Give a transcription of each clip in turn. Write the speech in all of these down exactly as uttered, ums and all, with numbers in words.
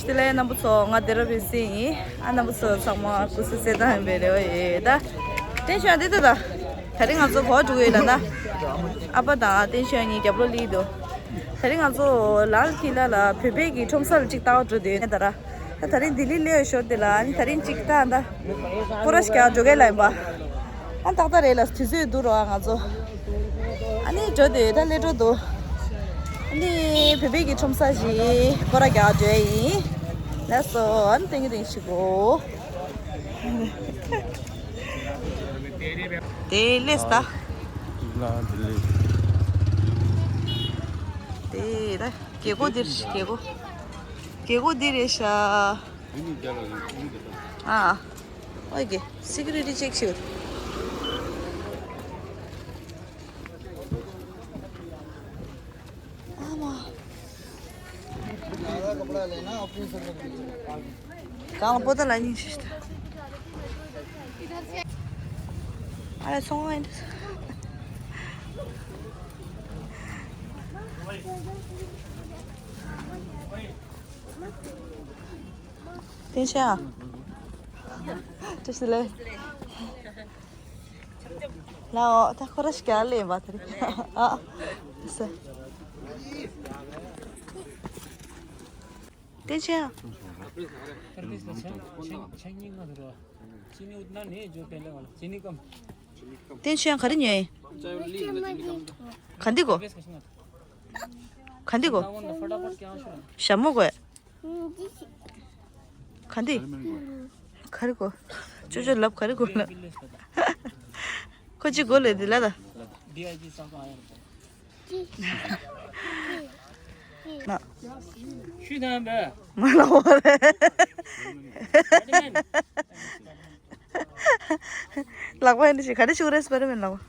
དེ་ལས་རྣམ་པ་ཚོ། ང་དེ་ར་བི་སི་ཡིན། ཨ། རྣམ་པ་ཚོ་ཚང་མ་སྐུ་གཟུགས་གསལ་ཐང་ཡིན་པའི་རེ་བ་ཡོད་ད། བསྟན་ཆོས་འདི་ལྟ་ད། ད་རིང་ང་ཚོ་གོ་བ་འགྲོ་གི་ཡོད་ལ་ན། ཨ་ཕ་དང་བསྟན་ཆོས་གཉིས་རྒྱབ་ལོགས་སླེབས་འདུག་ད་རིང་ང་ཚོ་ལཱལ་ཀི་ལ་ལ་བོད་པའི་གི་ཁྲོམ་ས་ལ་གཅིག་ལྟ་བ་འགྲོ་འདོད་ཡོད་ད་ར། ད་ད་རིང་ལྡི་ལི་སླེབས་ཞོར་དེ་ལ་ཨ་ནི་ད་རིང་གཅིག་ལྟ་ད། སྐོར་ར་ཞིག་རྒྱག་འགྲོ་གི་ལ་ཡིན་པ། ཨ། ཏག་ཏག་རེད་ལ། དུས་ཚོད་འདུག་རོགས་ཨ། ང་ཚོ་ཨ་ནི་འགྲོ་འདོད་ད་སླེབས་འགྲོ་འདུག་ཨ་ནི་བོད་པའི་གི་ཁྲོམ་ས་ཞིག་སྐོར་ར་རྒྱག་འགྲོ་ཡིན། ལགས་སོ། ཨ་ནི་ཏིང་ཏིང་ཞིག་གོ། དེ་ལས་ད། དེ་ད་རྒྱལ་སྒོ་འདིར། རྒྱལ་སྒོ། རྒྱལ་སྒོ་འདི་རེད་ཤག་ཨ། ཨོ་ཀེ། སི་ཀུ་རི་ཊི་ཅེག་བྱེད། ཨ་མ། གང་ལ་པོ་ཏ་ལ་ཉིན་ཤིས་ཏ། ཨ་ལས་སོང་ཨ། བསྟན་ཆོས་ཨ། བཀྲ་ཤིས་བདེ་ལེགས། ལའོ། ད་ཁོ་ར་ཞིག་ག་ལས་བ་དེ་རེད། ཨ། ས། བསྟན་ཆོས་ཨ། བསྟན་ཆོས་ཡང་ག་རེ་ཉོས་ཡིན། ག་འདི་གོ། ག་འདི་གོ། ཞྭ་མོ་གོ། ག་འདི། ག་རེ་གོ། ཅོ་ཅོ་ལབ། ག་རེ་གོ་ལབ། ཁོ་ཅི་གོ་ལེ་འདི་ལ་ད། ན། ཤུ་དང་བས། མ་ལ་བ་རེད། ལག་པ་ཡིན་ཞིག་ག་རེ་ཤུ་རེད། སྤེ་ར་མེན་ལག་པ།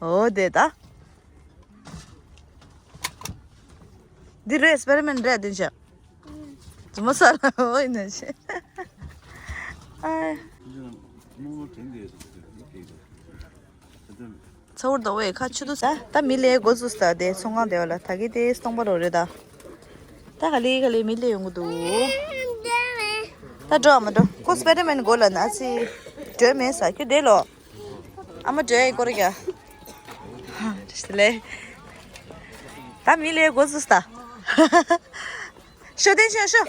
འོ་དེ་ད། འདི་རེད། སྤེ་ར་མེན་རེད། འདི་བྱ། རྫུན་མ་ས་ལ་འོ་ཡིན་ན་ཤེས། ཨ། ཚ་བོར་དོ་བས་ཁ་ཆུ་དུ་ས། ད་མི་ལས་འགོ་ཚུགས་ས་དེ་ཚོང་ཁང་དེ་བ་ལ། ད་གི་དེ་སྟོང་པ་རོ་རེད་ད། ད་ག་ལེ་ག་ལེ་མི་ལས་ཡོང་གི་འདུག་ད་འགྲོ་མ་འགྲོ། ཁོ་སྤེ་ར་མེན་གོ་ལ་ན་སི། འགྲོ་མེད་ས་ཁྱོད་དེ་ལོ། ཨ་མ་འགྲོ་ཡི་སྐོར་རྒྱ། ལེ། ད་མི་ལས་འགོ་ཚུགས་ས། ཤོ་དེ་ཤོ་ཤོ།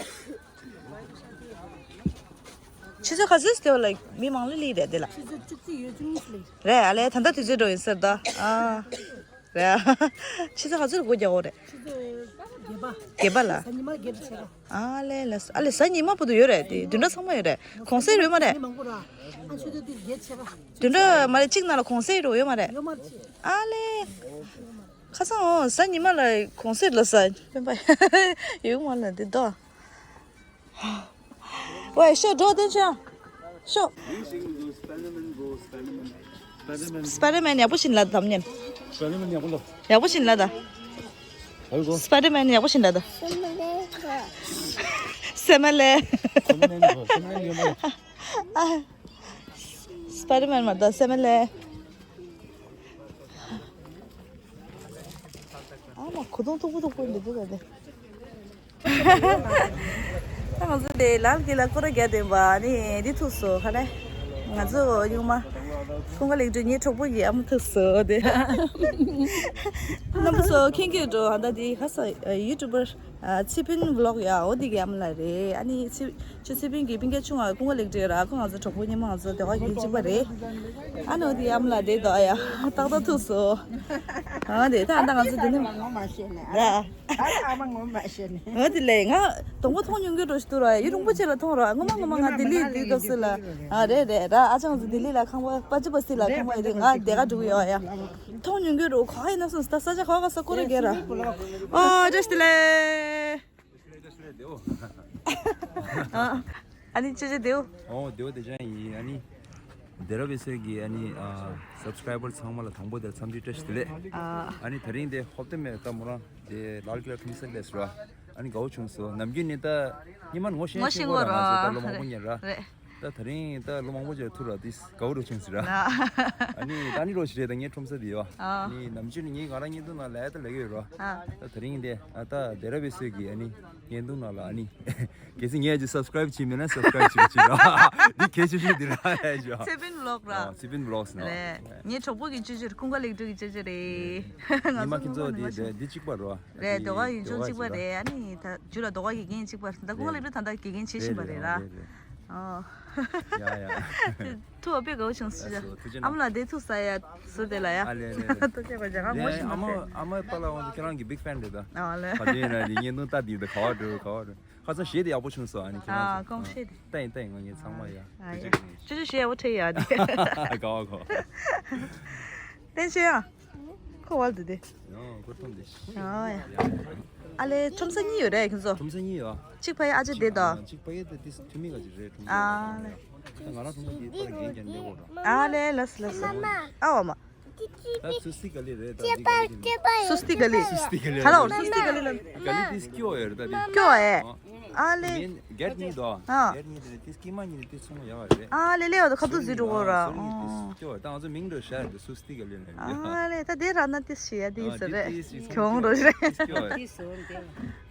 ཆུ་ཚོད་ག་ཚོད་སྟེ་བ་ལ་མི་མང་ལི་ལི་རེད་དེ་ལ། ཆུ་ཚོད་བཅུ་གཅིག་ཡོད་བཅུ་གཉིས་ལི། རེད་ཨ་ལས། ད་ལྟ་དུས་ཚོད་འགྲོ་ཡིན་ཟེར་ད། ཨ། རེད་ཨ། ཆུ་ཚོད་ག་ཚོད་སྒོ་རྒྱག་འོ་རེད། ཆུ་ཚོད་བརྒྱད་པ། བརྒྱད་པ་ལ། གཟའ་ཉི་མ་བརྒྱད་པ་ཆེ་ག་ཨ་ལས་ལ་ཨ་ལས། གཟའ་ཉི་མ་བར་དུ་ཡོད་རེད་དེ། བདུན་ཕྲག་ཚང་མ་ཡོད་རེད། གུང་སེང་ཡོད་མ་རེད། མི་མང་པོ་ར། ཨ་ཆུ་ཚོད་དུས་བརྒྱད་ཆེ་ག་བདུན་ཕྲག་མ་རེད། གཅིག་ནང་ལ་གུང་སེང་རོ་ཡོད་མ་རེད། ཡོད་མ་རེད། ཨ་ལས། ཁ་སང་འོ་གཟའ་ཉི་མ་ལ་གུང་སེང་ལ་ས་སྤེན་པ་ཡོད་མ་ལ་འདི་དོ། ཝེ་ཤོ་འགྲོ་དེ་ཆོ། ཤོ། སྤེ་ར་མེན་ཡག་པོ་ཞིག་ལ་དམ་ཉན། སྤེ་ར་མེན་ཡག་པོ་ལ། ཡག་པོ་ཞིག་ལ་ད། ཧལ་གོ། སྤེ་ར་མེན་ཡག་པོ་ཞིག་ལ་ད། སེ་མ་ལེ། སེ་མ་ལེན་གོ། སེ་མ་ལེན་ཡོད་མ་རེད། ཨ། སྤེ་ར་མེན་མ་ད་སེ་མ་ལེ། ཨ་མ་གོ་དོང་ཐུག་པོ་ཐུག་པོ་འདི་འདུག་ག་དེ། ད་ང་ཚོ་དེ་ལཱལ་ཀི་ལ་སྐོར་ར་རྒྱག་བསྡད་པ་ནི་འདི་ཐུག་སོང་། ཁ་ནས་ང་ཚོ་ཉུང་མ་ཀུན་དགའ་ལེགས་སྒྲོན་ངའི་གྲོགས་པོ་གི་ཨ་མ་ཐུག་སོང་དེ། རྣམ་པ་ཚོ་མཁྱེན་གྱི་འགྲོ། ཨ་ད་དེ་ཁ་ས་ཡུ་ཊུབ་པར་ཚེ་ཕིན་ཝི་ལོག་ཡ་འོ་དེ་གི་ཨ་མ་ལགས་རེད། ཨ་ནི་ཚེ་ཁྱོད་ཚེ་ཕིན་གྱི་སྤུན་ཀྱག་ཆུང་བ་ཀུན་དགའ་ལེགས་སྒྲོན་ར། ཁོ་ང་ཚོ་གྲོགས་པོ་ཉི་མ་ང་ཚོ་སྡེ་བ་གི་གཅིག་པ་རེད། ཨ་ནི་འོ་དེ་གི་ཨ་མ་ལགས་དེ་དོ་ཡ་ཏག་ཏག་ཐུག་སོང་། ཨ་དེ་ད་ཨ་ད་ང་ཚོ་དེ་ནི་ང་ངོ་མ་ཤེས་ནས། ཨ་ར། ཨ་མ་ངོ་མ་ཤེས་ནས། ཨ་དེ་ལས་ང་དང་པོ་མཐོང་མྱོང་གི་འགྲོ་ཞིག་འདུག་ར། ཡུན་རིང་པོ་ཅིག་ལ་མཐོང་ར། སྔོན་མ་སྔོན་མ་ང་ལྡི་ལི་དུས་སྐབས་སུ་ལ། ཨ་རེད་རེད་ར། ཨ་ཅག་ང་ཚོ་ལྡི་ལི་ལ་ཁང་པ་པ་ཅི་པ་སི་ལ་ཁང་པ་ཡོད་དུས་ང་དེ་ག་འགྲོ་གི་ཡོད་ཡ། མཐོང་མྱོང་གི་འགྲོ། ག་ཡིན་ན་སོང་ད་ས་ཆ་ག་ག་ས་སྐོར་ར་རྒྱག་ར། ཨ་བཀྲ་ཤིས་བདེ་ལེགས། ཨ་ནི་ཅི་ཅི་དེའུ། ཨོ་དེའུ་དེ་ཅང་ཡིན། ཨ་ནི་དེ་ར་བེ་སོས་ཀྱི་ཨ་ནི་ཨ་སབ་སི་ཀ་རའི་བར་ཚང་མ་ལ་དང་པོ་དེར་འཚམས་འདྲི་བཀྲ་ཤིས་བདེ་ལེགས། ཨ་ནི་དེ་རིང་དེ་ཧོབ་ཏེ་མེད་ད་མོ་རང་དེ་ལཱལ་ཀི་ལ་ཁྲོམ་ས་སླེབས་སོང་ར། ཨ་ནི་དགའ་བོ་བྱུང་སོང་། ནམ་རྒྱུན་ནི་ད་ཉི་མ་ངོ་ཤེས་ཤེས་ངོ་ར་ང་ཚོ་ད་ལོ་མང་པོ་ཉེ་ར། རེད། ད་དེ་རིང་ད་ལོ་མང་པོ་ཅིག་ཐུག་ར་དེ་དགའ་བོ་རུ་བྱུང་ཟེར་ར། ཨ་ནི་ད་ནི་རོ་ཞིག་རེད། ད་ངའི་ཁྲོམ་ས་དེ་ཡོད། ཨ་ནི་ནམ་རྒྱུན་ནི་ངའི་ང་རང་བརྙན་ཐུང་ནང་ལ་ད་ལས་ཀྱི་ཡོད་ར། ད་དེ་རིང་དེ་ཨ་ད་དེ་ར་བའི་སྲོལ་གྱི་ཨ་ནི་བརྙན་ཐུང་ནང་ལ་ཨ་ནི། གལ་སྲིད་ངས་ཅིག་སབ་སི་ཀ་རེབ་བྱས་མེད་ན་སབ་སི་ཀ་རེབ་བྱེད་རོགས་བྱེད་ར། འདི་གལ་ཆེ་ཤོས་འདི་ར་ལས་ཞོ། ཚེ་བིན་བི་ལོག་ར། ཨ་ཚེ་བིན་བི་ལོག་ནོ། ལས་ངའི་གྲོགས་པོ་གི་ཅོ་ཅོ་རེད། ཀུན་དགའ་ལེགས་གྲུབ་ཀྱི་ཅོ་ཅོ་རེད། ང་ཉི་མ་ཚོ་ཁྱེད་ཚོ་ཀུན་དགའ་འདི་ལེགས་གྲུབ། འདི་གཅིག་པ་རོ། རེད། ཟློས་གར་ཡུལ་ལྗོངས་གཅིག་པ་རེད། ཨ་ནི་ད་རྒྱུ་ལ་ཟློས་གར་དགེ་རྒན་གཅིག་པ་རེད། ད་ཀུན་དགའ་ལེགས་གྲུབ་ད་ད་དགེ་རྒན་བྱེད་བཞིན་པ་རེད་ར། རེད་རེད། ཨོ། ཡ་ཡ། ཐུག་པ་དཔེ་དགའ་བོ་བྱུང་། ལགས་སོ། ཐུགས་རྗེ་ཆེ་གནང་། ཨ་མ་ལགས་དེ་ཐུག་ས་ཡ་ཟུར་དེ་ལ་ཡ། ཨ་ལེ་ལེ་ལེ། ཐུགས་རྗེ་ཆེ། ང་ངོ་ལེ་ཤེས་ཨ་མ་མ་ཟེར། ཨ་མ་པཱ་ལགས་ཁྱེད་རང་གི་བིག་ཕེན་རེད་ད། ཨ་ལེ། ག་དུས་ཡིན་ན་ཡིན་བརྙན་ཐུང་ལྟ་དུས་ད་ག་བ་འགྲོ་ག་བ་འགྲོ། ཁ་སང་གཞས་དེ་ཡག་པོ་བྱུང་སོང་། ཨ་ནི་ཁྱེད་རང་ཨ་ཚོ་ཀོང་གཞས་དེ། ལྟ་ཡིན་ལྟ་ཡིན། ང་ངས་ཚང་མ་ཡ། ཨ་ཡ། ཅོ་ཅོ་གཞས་ཡག་པོ་འཁྲིད་ཡ་དེ། ག་བ་གོ། བསྟན་ཆོས་ཡ། ཁོ་བལ་དུ་དེ། ཡང་ཁོ་ཐོན་དེ། ཨ་ཡ། ཨ་ལེ་ཁྲོམ་ས་གཉིས་ཡོད་རེད་ཁྱེད་ཚོ། ཁྲོམ་ས་གཉིས་ཡོད། གཅིག་ཕ་ཡི་ཨ་ཅེ་དེ་དང་། གཅིག་ཕ་ཡི་དེ་དེ་ཐུ་མི་ག་ཅིག་རེད། ཁྲོམ་ས་ཨ་ལེ། ད་ང་རང་ཁྲོམ་ས་དེ་པར་འགན་རྒྱག་འདོད་གོ་ར། ཨ་ལེ་ལགས་ལགས། ཨ་བ་མ། ད་སུ་སྟི་ག་ལི་རེད་ད། སུ་སྟི་ག་ལི། སུ་སྟི་ག་ལི་ལ། ག་ལ་བར་སུ་སྟི་ག་ལི་ལ། ག་ལི་དེ་སྐྱོ་ཡོད་རེད་ད་དེ། སྐྱོ་ཨེ། ཨ་ལེ། མིན་གེ་ཊི་གཉིས་དོ། ཨ། གེ་ཊི་གཉིས་དེ་དེ་སྐྱི་མ་གཉིས་དེ་ཚོང་ཡག་རེད། ཨ་ལེ་ལེ། འོ་ད་ཁ་ཐུག་ཟིག་འགྲོ་གོ་ར། སོ་རི་དེ་སྐྱོ། ད་ང་ཚོ་མིང་འདྲ་ཤར་དེ་སུ་སྟི་ག་ལི་ལ། ཨ་ལེ་ད་དེ་ར་ན་དེ་ཤི་ཡ་དེ་ཡིན་ས་རེད། གྱོང་རོ་རེད།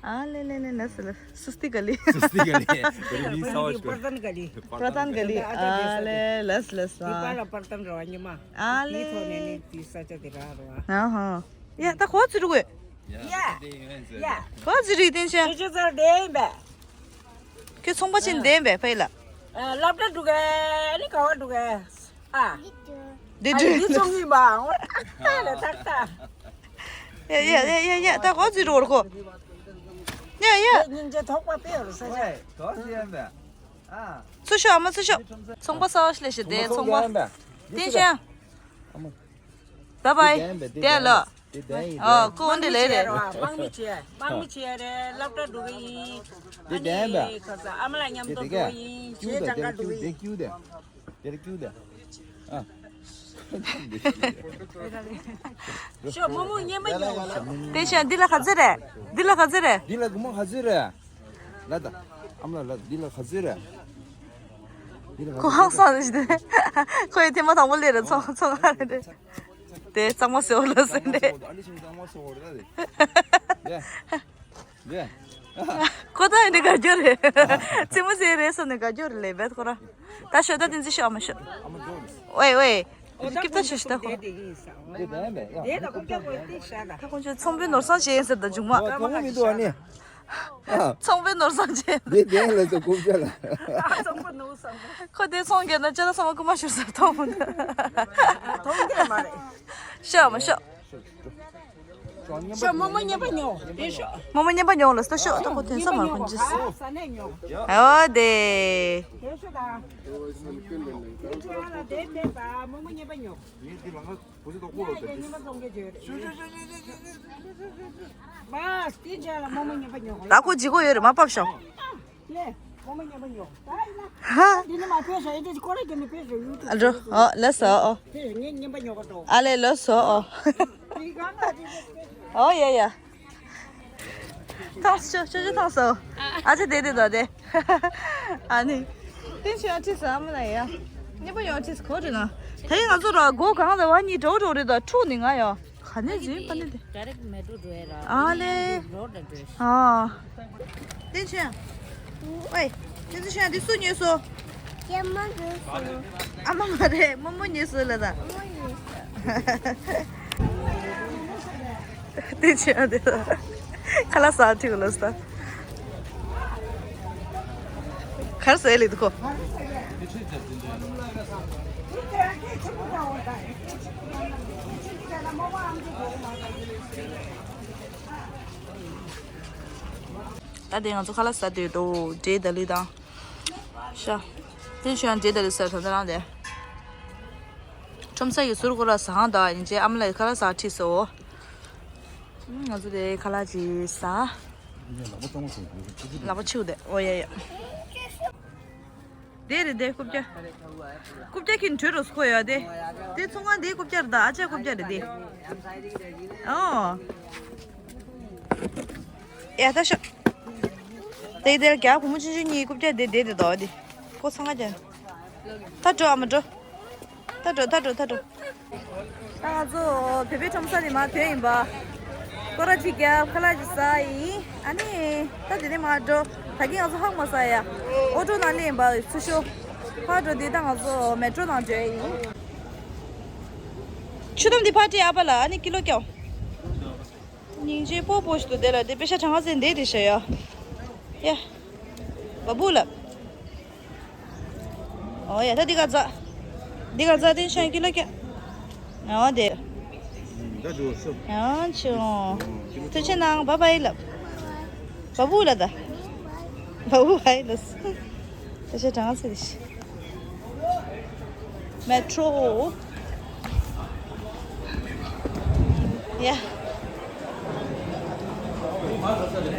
ཨ་ལེ་ལེ་ལེ་ལ་སི་ལ། སུ་སྟི་ག་ལི། སུ་སྟི་ག་ལི། དེ་མིང་ས་བ་ཤོ། པར་ཏན་ག་ལི། པར་ཏན་ག་ལི། ཨ་ལེ་ལ་སི་ལ་སི། དེ་པར་ལ་པར་ཏན་ར་བ་ཉི་མ། ཨ་ལེ། དེ་ཐོག་ནས་ནི་དེ་ས་ཆ་དེ་ར་ར་བ། ཨ་ཧ། ཡ་ད་གོ་ཚུ་རུ་གོ། ཡ། ཡ། གོ་ཚུ་རུ་བསྟན་ཆོས། ཁྱོད་ཚོ་བསྡད་ཡིན་པས། ཁྱོད་ཚོང་པ་ཆེན་བསྡད་ཡིན་པས་ཕ་ཡི་ལ། ཨ། སློབ་གྲྭ་འགྲོ་གས་ནི་ག་བ་འགྲོ་གས། ཨ། འདི་ཨ་འདི་འདི་ཚོང་གི་མ། ཨ་ལ་ཐག་ཐག་ཡ་ཡ་ཡ་ཡ་ཡ། ད་གོ་ཚུ་རུ་གོ། ཡ་ཡ། སྙིང་རྗེ་ཐོག་པ་དཔེ་ཡོད་ས་ཆ། གོ་ཚུ་ཡིན་པས། ཨ། ཚུ་ཤོག་ཨ་མ་ཚུ་ཤོག་ཚོང་པ་གསར་པ་ཞིག་ལས་ཤིག་དེ་ཚོང་པ། བསྟན་ཆོས། བསྟན་ཆོས། བའི་བའི། དེ་ལ། ཨ་ཁོ་འོན་ཏེ་ལས་རེད། དམག་མི་བྱས། དམག་མི་བྱས་རེད། སློབ་གྲྭ་འགྲོ་གི་ཡིན། དེ་ཨ་ནི་ཁ་ས་ཨ་མ་ལ་མཉམ་དུ་འགྲོ་གི་ཡིན། བྱས་ཀྱང་ག་འགྲོ་གི་ཡིན། ཀྱུ་དེ་ཀྱུ་དེ། དེ་ཀྱུ་དེ། ཨ། ཤོ་མོ་མོ་ཉན་པ་ཉོ། དེ་ཤ་འདི་ལ་ག་ཚོད་རེད། འདི་ལ་ག་ཚོད་རེད། འདི་ལ་སྒོར་མོ་ག་ཚོད་རེད། ལ་ད། ཨ་མ་ལ་ལ་འདི་ལ་ག་ཚོད་རེད། འདི་ལ་ག་ཁོ་ཚོད་ཧང་སང་རེད་ཤི་དེ། ཁོ་ཡི་ཐེངས་མ་དང་པོ་ལས་རེད། ཚོང་ཚོང་ཁང་རེད་དེ། དེ་གཙང་མ་ཟེར་བ་ལ་ཟེར་ནས། ཨ་ནི་ཆུང་གཙང་མ་ཟེར་བ་རེད་ད་དེ། ཡ། ཡ། ཁོ་ད་ཡིན་ནི་དགའ་རྒྱུ་རེད། རྩེད་མོ་རྩེ་རེད་ཟེར་ནས་དགའ་རྒྱུ་རེད་ལས་བེད་ཁོ་ར། ད་ཤོད་ད་དེ་ཚོ་ཤོད་ཨ་མ་ཤོད། ཨ་མ་འགྲོ་རེད། ཝེ་ཝེ། དེ་ཚོ་སྐྱིབ་ད་ཤོད་ཤོད་ད་ཁོ་ར། དེ་ད་ཡིན་པས་ཡ། དེ་ད་ཁོ་སྐྱབས་དེ་ཤ་ད། ད་ཁོ་ཚོ་ཚོང་པའི་ནོར་བཟང་བྱེད་ཡིན་ཟེར་ད་ཇུང་མ། ད་ཁོ་མི་འདུག་ཨ་ནི། ཚོང་པའི་ནོར་བཟང་བྱེད། དེ་དེ་ལ་ཚོ་རྐུབ་ཀྱག་ལ། ཚོང་པ་ནོར་བཟང་། ཁོ་དེ་ཚོང་རྒྱག་ན་ཅ་ལག་ཚང་མ་རྐུ་མ་ཤོར་ས་མཐོང་མོ་འདུག་མཐོང་གི་མ་རེད། ཤོག་མ་ཤོག་ཤོག་མོ་མོ་ཉན་པ་ཉོ། དེ་ཤོག་མོ་མོ་ཉན་པ་ཉོ་ལ་ད་ཤོག་ད་ཁོ་དེང་སང་མ་ཁོ་འཇིགས། ཨོ་དེ། དེ་ཤོག་ད། དེ་ཤོག་ད། མོ་མོ་ཉན་པ་ཉོ། ད་ཁོ་ལྗིད་ཁོག་ཡོད་རེད་མ་ཕབ་ཤོག་ཨ་འགྲོ། ཨོ་ལགས་སོ། ཨོ། ཨ་ལས་ལགས་སོ། ཨོ། ཨོ་ཡ་ཡ། ཐང་ཤོ་ཤོ་ཤོ་ཐང་སོ། ཨ་ཅེ་དེ་དེ་དོ་དེ། ཨ་ནི། ཏིན་ཤོ་ཡང་ཁྲིས་སམ་ལ་ཡ། ཉེ་པོ་ཡང་ཁྲིས་གོ་དྲི་ན། ད་ཡིན་ང་ཚོ་ར་སྒོ་གང་ལ་བ་གཉིས་འགྲོ་འགྲོ་རེད་ད་འཁྲུག་ནི་ང་ཡ། ག་ནས་ཟིན་པ་ནི་དེ། ཌའི་རེག་མེ་ཏྲོ་འགྲོ་ཡ་ར། ཨ་ལེ། ཨ། ཏིན་ཤོ་ཡང་། ཨོའི། ཏིན་ཤོ་ཡང་དེ་སུ་ཉོས་སོ། ཨ་མ་མ་རེད། རྨོ་མོ་ཉོས་སོང་ལ་ད། དེ་ཆེ་ཨ་དེ་ད། ཁ་ལག་ཟ་ཁྲིད་ལ་ཟ། གར་ཟ་ལེ་འདུག་གོ། ད་དེ་ང་ཚོ་ཁ་ལག་ཟ་དུས་འགྲོ་འདྲེ་ད་ལི་དང་། ཤ། དེ་ཤོད་ཡང་འདྲེ་ད་ལི་ཟ་ད་ད་རང་དེ། ཁྲོམ་ས་ཡི་ཟུར་གོ་ལ་ཟ་ཧང་ད་ཡིན་ཅེ་ཨ་མ་ལ་ཡི་ཁ་ལག་ཟ་ཁྲིད་སོ། ང་ཚོ་དེ་ཁ་ལག་ཅིག་ཟ། ལག་པ་ཆུ་དེ་ཨོ་ཡ་ཡ། དེ་རེད་དེ་རྐུབ་བཀྱག་རྐུབ་བཀྱག་གི་འགྲོས་རོ་སུ་ཁོ་ཡོད་དེ། དེ་ཚོང་ཁང་དེའི་རྐུབ་བཀྱག་རེད་ད་ཨ་ཅག་རྐུབ་བཀྱག་རེད་དེ། ཨོ། ཡ་ད་ཤོག་དེ་དེར་རྒྱ་བུ་མོ་ཆུང་ཆུང་གཉིས་རྐུབ་བཀྱག་དེ་དེ་དེ་དོ་དེ། ཁོ་ཚང་ང་རྒྱ། ད་འགྲོ་ཨ་མ་འགྲོ། ད་འགྲོ་ད་འགྲོ་ད་འགྲོ། ད་ང་ཚོ་བོད་པའི་ཁྲོམ་ས་ནས་མར་ཐོན་ཡིན་པ། སྐོར་ར་ཅིག་བརྒྱབ། ཁ་ལག་ཅིག་ཟ་ཡིན། ཨ་ནི་ད་དེ་ནས་མར་འགྲོ། ད་གིན་ང་ཚོ་ཧག་མ་ཟ་ཡ། ཨོ་ཊོ་ནང་སླེབས་ཡིན་པ། ཚུར་ཤོག་ཕར་འགྲོ་དུས་ད་ང་ཚོ་མེ་ཊྲོ་ནང་འགྲོ་ཡ་ཡིན། ཆུ་དམ་འདི་ཕར་སྤྲད། ཨ་ཕ་ལགས། ཨ་ནི་ཀི་ལོ་སྐྱོ། སྙིང་རྗེ་སྤོ་སྤོ་ཞིག་འདུག་དེ་ལ་དེ་པེ་ཤ་གྲངས་ཀ་ཙམ་འདི་དེ་བཞག་ཡ། ཡ། བ་བུ་ལ། ཨོ་ཡ། ད་འདི་ག་ཛ། འདི་ག་ཛ་དེ་ཤ་ཀི་ལོ་ཀྱ། ཨོ་དེ། ད་འགྲོ་སོ། ཨོ་ཆུ། ཐུགས་རྗེ་གནང་། བ་བའི་ལ། བ་བུ་ལ་ད། བ་བུ་བའི་ལ། ད་ཆ་གྲངས་ཚེ་རེ་ཤི། མེ་ཊྲོ། ཡ།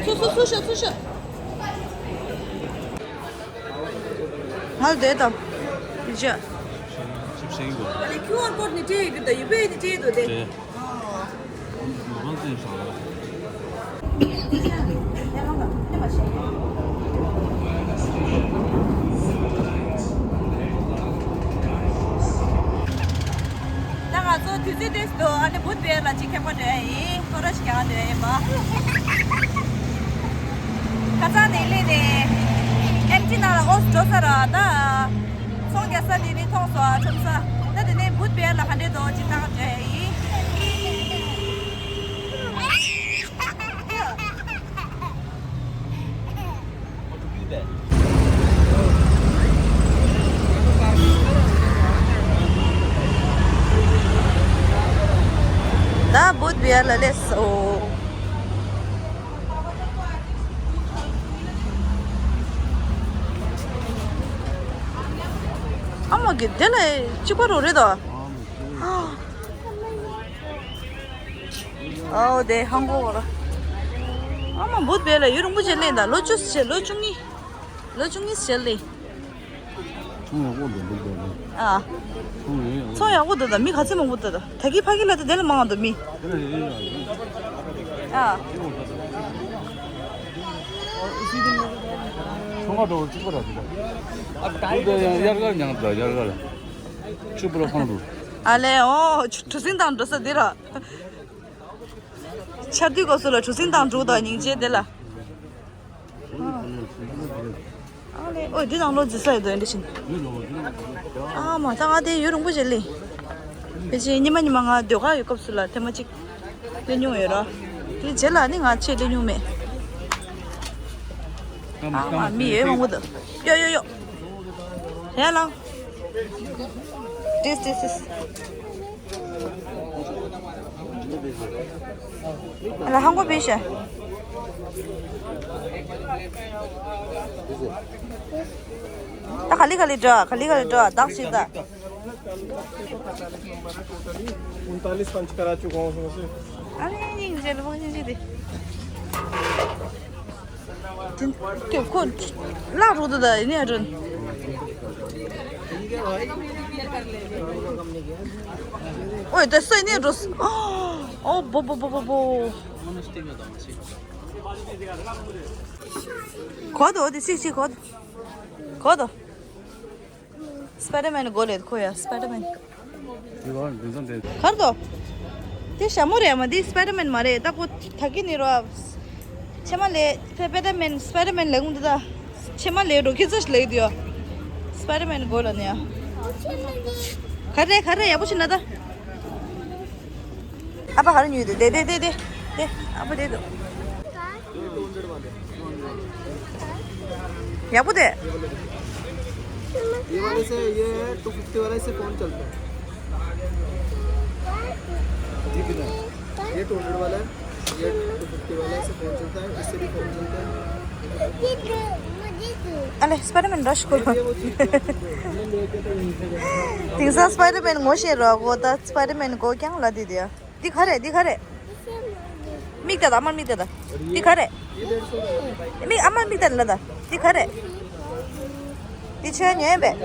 ཚུར་ཚུར་ཚུར་ཤོག་ཚུར་ཤོག་ང་ལ་སྡོད་དང་། ཡི་ཅག་ཅིབ་ཤེས་གོ། ཨ་ལེ་ཁྱུ་ཨར་ཀོཌ་ནི་སྤྲད་ཡོད་ཀྱི་འདུག་ཡུ་པི་ཨའི་ནི་སྤྲད་འདུག་དེ། ཨ། ལོ་ཙིན་ཧྲང་ལ། ད་ང་ཚོ་དུས་ཚོད་ཏོག་ཙམ་འདུག་ཨ་ནི་བུད་བེར་ལ་ཅིག་ཁེགས་པ་འགྲོ་ཡ་ཡིན། ཐོ་ར་ཞིག་རྒྱག་འགྲོ་ཡ་ཡིན་པ། ཁ་སང་ནས་སླེབས་ནས་ཨེམ་ཊི་ནང་ལ་ཨོ་འགྲོ་ས་ར་ད། ཚོང་རྒྱག་ས་དེ་ནི་མཐོང་སོང་། ཁྲོམ་ས། ད་དེ་ནས་བུད་བེར་ལ་ག་འདྲས་འདུག་ཅིག་བལྟ་ག་འགྲོ་ཡ་ཡིན། ད་བུད་བེར་ལ་སླེབས་སོང་། ཨ་མ་གི་དེ་ལ་གཅིག་པ་རོ་རེད་དོ། ཨའོ་དེ་ཧང་གོ་བ་ལ། ཨ་མ་བུད་བེར་ལ་ཡུན་རིང་པོ་ཅིག་སླེབས་ད། ལོ་བཅུ་ཞེ་ལོ་བཅུ་གཉིས། ལོ་བཅུ་གཉིས་ཞེ་སླེབས། ཚོང་ཡག་པོ་འདུག་འདུག་འདུག་ཨ། ཚོང་ཡག་ཡག་ཚོང་ཡག་པོ་འདུག་ད་མི་ག་ཚད་མང་པོ་འདུག་ད་ད་གི་ཕ་གི་ལ་ད་དེ་ལ་མང་འདུག་མི། དེ་ལ་ཡག་ཡག་ཡག་ཨ། ཚོང་ཁ་འགྲོ་བར་གཅིག་པ་ར་དེ་ད། དེ་ཡང་དབྱར་ཁར་མྱངས་ད་དབྱར་ཁར། ཆུ་བུ་ར་ཁང་དུ། ཨ་ལེ་ཨོ་གྲུ་གཟིངས་དང་འགྲོ་ས་འདི་ར། ཆར་དུས་སྐབས་སུ་ལ་གྲུ་གཟིངས་དང་འགྲོ་དང་སྙིང་རྗེ་དེ་ལ། ཨ་ལེ། ཨོ་འདི་ནང་ལོ་རྫི་ས་ཡོད་དོ་འདི་བཞིན། ཨ་མ་ད་ང་དེ་ཡུན་རིང་པོ་ཞིག་སླེབས། ཕལ་ཆེར་ཉི་མ་ཉི་མ་ང་ཟློས་གར་ཡོད་སྐབས་སུ་ལ་ཐེངས་མ་གཅིག་སླེབས་མྱོང་ཡོད་ར། དེ་རྗེས་ལ་ནི་ང་ཆེས་སླེབས་མྱོང་མེད། ཨ་མ་མི་ཡོད་མང་པོ་འདུག་ཡོ་ཡོ་ཡོ། ཡ་ལང་། ཏིས་ཏིས་ཏིས། ཨ་ལ་ཧང་གོ་བི་ཤ། ད་ག་ལི་ག་ལི་འགྲོ། ག་ལི་ག་ལི་འགྲོ། བདག་ཞིག་ད། उनतालीस पंच करा चुका हूँ उसमें से। ཨ་ནི་སྙིང་རྗེ་ལ་ཕོག་སྙིང་རྗེ་དེ། དེ་དེ་ཁོ་ལག་རུ་དུ་ད་ཡིན་ཡ་རུན། ཨོའི་དེ་སོ་ཡིན་ཡ་རུ། ཨོ་བོ་བོ་བོ་བོ་བོ། གོ་དོ་དེ་སིག་སིག་གོ་དོ། གོ་དོ། སྤའི་ཌར་མེན་གོ་ལེ་ཁོ་ཡ་སྤའི་ཌར་མེན། གར་དོ། དེ་ཞྭ་མོ་རེད་མ། དེ་སྤའི་ཌར་མེན་མ་རེད། ད་ཁོ་ད་གི་ནི་རོ། ཕྱེ་མ་ལེ་སྤའི་ཌར་མེན་སྤའི་ཌར་མེན་ལེགས་འདི་ད། ཕྱེ་མ་ལེ་རོ་ཁི་ཙ་ལེགས་དུ་ཡོ། སྤའི་ཌར་མེན་གོ་ལ་ནི་ཡ། ག་རེ་ག་རེ་ཡག་པོ་ཞིག་ན་ད། ཨ་ཕ་ག་རེ་ཉོས་དེ་དེ་དེ་དེ་དེ། ཨ་ཕ་དེ་དོ། ཡག་པོ་དེ། ये वाले से, ये है टू फिफ्टी वाला, इससे फोन चलता है। ये कितना है? ये टू हंड्रेड वाला है, ये टू फिफ्टी वाला है, इससे फोन चलता है, इससे भी फोन चलता है। ཨ་ལེ་སྤའི་ཌར་མེན་ར་ཤི་ཁོ། དེང་སང་སྤའི་ཌར་མེན་ངོ་ཤེས་རོགས་གོ། ད་སྤའི་ཌར་མེན་གོ་རྐྱང་ལ་དེ་དེ་ཡ། འདི་ག་རེ་འདི་ག་རེ། མིག་ལྟ་ད་མར་མིག་ལྟ་ད། འདི་ག་རེ། མིག་ཨ་མར་མིག་ལྟ་ལ་ད། འདི་ག་རེ། འདི་ཁྱོད་ཉོས་པས།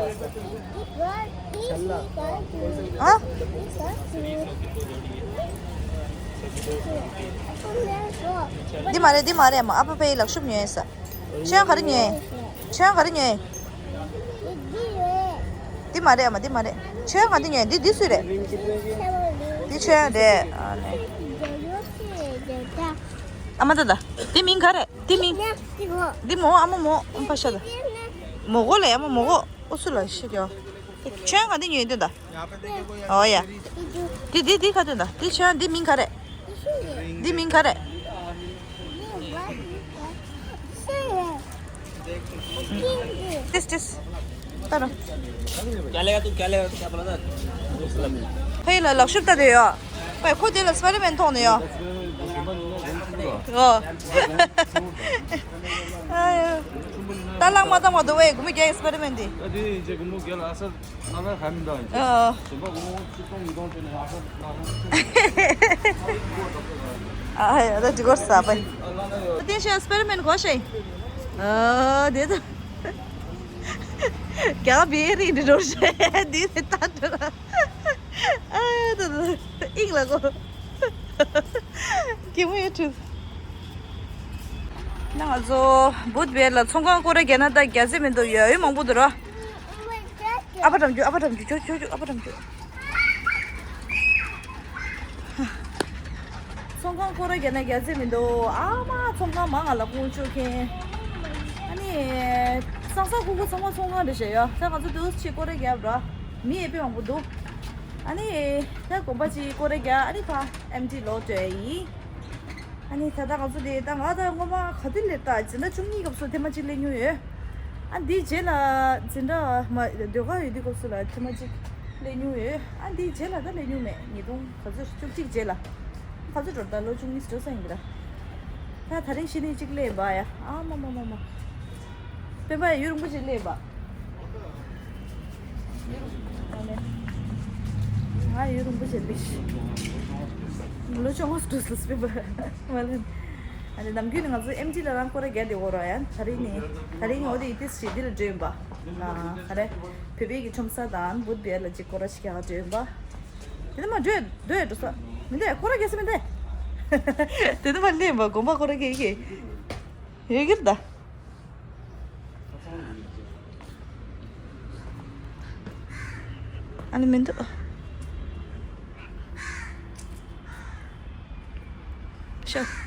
ཨ། འདི་མ་རེད་འདི་མ་རེད། མ་ཨ་ཕ་ཕའི་ལག་ཤུབས་ཉོས་ས། ཁྱོད་ག་རེ་ཉོས། ཁྱོད་ག་རེ་ཉོས། འདི་རེད། འདི་མ་རེད། ཨ་མ་འདི་མ་རེད། ཆོས་ང་འདི་ཉོས། འདི་འདི་སུའི་རེད། འདི་ཆོས་ཡང་རེད། ཨ་ནི། ཨ་མ་ད་ད། འདི་མིང་ག་རེད། འདི་མིང་། འདི་མོ། ཨ་མ་མོ། ཨམ་ཕ་ཤ་ད། མོ་གོ་ལ། ཨ་མ་མོ་གོ། ཨུ་སུ་ལ་ཤི་ཀྱོ། ཆོས་ང་འདི་ཉོས་འདི་ད། ཨོ་ཡ། འདི་འདི་འདི་ག་དོན་ད། འདི་ཆོས་འདི་མིང་ག་རེད། འདི་མིང་ག་རེད། ཏིས་ཏིས། ད་ར། क्या लेगा तू? क्या लेगा? क्या बोला था? ཕ་ཡུལ་ལ་ལག་ཤུབས་ལྟ་དེ་ཡོད། ཕ་ཡུལ་ཁོ་དེ་ལ་སི་པའི་ཌར་མེན་མཐོང་ནས་ཡོད། ཨོ། ཨ་ཡ། ད་ལག་མ་བཏང་བ་འདུག་བས། དགུ་མོ་རྒྱག་སི་པའི་ཌར་མེན་དེ། ཨ་དེ་ཡིན་ཚེ་དགུ་མོ་རྒྱག་ལ་ཨ་སར་ཨ་ལ་ཧམ་ད་ཡིན་ཚེ། ཨོ། གཞན་པ་དགུ་མོ་ཆིག་སྟོང་ཉིས་སྟོང་བྱས་ནས་ཨ་སར་ཨ་སར། ཨ་ཡ། ད་དེ་གོ་ས་པ། ཨ་ལ་ན་ཡོད། ཏེན་ཤ་སི་པའི་ཌར་མེན་གོ་ཤེ། ཨ་དེ་ད། རྒྱ་བེ་རི་འདི་འགྲོ་ཤེ། དེ་ད་འགྲོ་ལ། ཨ་ད་ད་ཨིང་ལ་གོ། གི་མོ་ཡོད་ཐུབ། ན་ང་ཚོ་བུད་བེ་ལ་ཚོང་ཁང་སྐོར་ར་རྒྱག་ན་ད་རྒྱག་རྩིས་མི་འདུག་ཡོད་ཡོད་མང་པོ་འདུག་ར། ཨ་ཕ་འགྲམ་རྒྱུ། ཨ་ཕ་འགྲམ་རྒྱུ། ཅོ་ཅོ་ཅོ། ཨ་ཕ་འགྲམ་རྒྱུ། ཚོང་ཁང་སྐོར་ར་རྒྱག་ན་རྒྱག་རྩིས་མི་འདུག་ཨ་མ་ཚོང་ཁང་མང་ང་ལ་ཁོང་ཆོ་མཁན། ཨ་ནི། སང་སང་ཁུག་ཁུག་ཚང་མ་ཚོང་ཁང་རེད་ཤག་ཡ། ད་ང་ཚོ་དུས་ཕྱིས་སྐོར་ར་རྒྱབ་ར། མི་ཡེ་པེ་མང་པོ་འདུག་ཨ་ནི། ད་དགོན་པ་ཅིག་སྐོར་ར་རྒྱག་ཨ་ནི་ཕ་ཨེམ་ཊི་ལོག་འགྲོ་ཡ་ཡིན། ཨ་ནི་ད་ལྟ་ང་ཚོ་དེ་ད་ང་ད་སྔོན་མ་ག་དུས་སླེབས་ད་འཛིན་གྲྭ་བཅུ་གཉིས་སྐབས་སུ་ཐེངས་མ་གཅིག་སླེབས་མྱོང་ཡོད། ཨ་འདིའི་རྗེས་ལ་འཛིན་གྲྭ་མ་ཟློས་གར་ཡོད་དུས་སྐབས་སུ་ལ་ཐེངས་མ་གཅིག་སླེབས་མྱོང་ཡོད། ཨ་འདིའི་རྗེས་ལ་ད་སླེབས་མྱོང་མེད། ཉིས་སྟོང་ག་ཚོད་བཅུ་གཅིག་རྗེས་ལ། ག་ཚོད་འགྲོ་ད་ལོ་བཅུ་གཉིས་འགྲོ་ས་ཡིན་གི་ར། ད་ད་རིང་ཤི་ནས་གཅིག་སླེབས་པ་ཡ། ཨ་མ་མ་མ་མ། སྤེན་པ་ཡ་ཡུན་རིང་པོ་ཅིག་སླེབས་པ། ང་ཡུན་རིང་པོ་བྱས་འདུག་ལོ་བཅོ་ལྔ་འགྲོ་སོང་སྤེན་པ། མ་ལན། ཨ་ནི་ནམ་རྒྱུན་ནི་ང་ཚོ་ཨེམ་ཊི་ལ་རང་སྐོར་ར་རྒྱག་བསྡད་ཡོད་ར་ཡ། ད་རིང་ནི། ད་རིང་ནི་འོ་དེ་ཡི་ཏིས་ཞིག་འདི་ལ་འགྲོ་ཡིན་པ། ཨ་ག་རེ། བོད་པའི་གི་ཁྲོམ་ས་དང་བུད་བེ་ལ་ཅིག་སྐོར་ར་ཞིག་རྒྱག་འགྲོ་ཡིན་པ། དེ་ནི་མ་འགྲོ་འགྲོ་འགྲོ་ས། མི་འདུག་སྐོར་ར་རྒྱག་ས་མི་འདུག་དེ་ནི་མ་སླེབས་པ་དགོན་པ་སྐོར་ར་རྒྱག་གི་ཡོད་གི་ར་ད། ཨ་ནི་མི་འདུག་ཤོག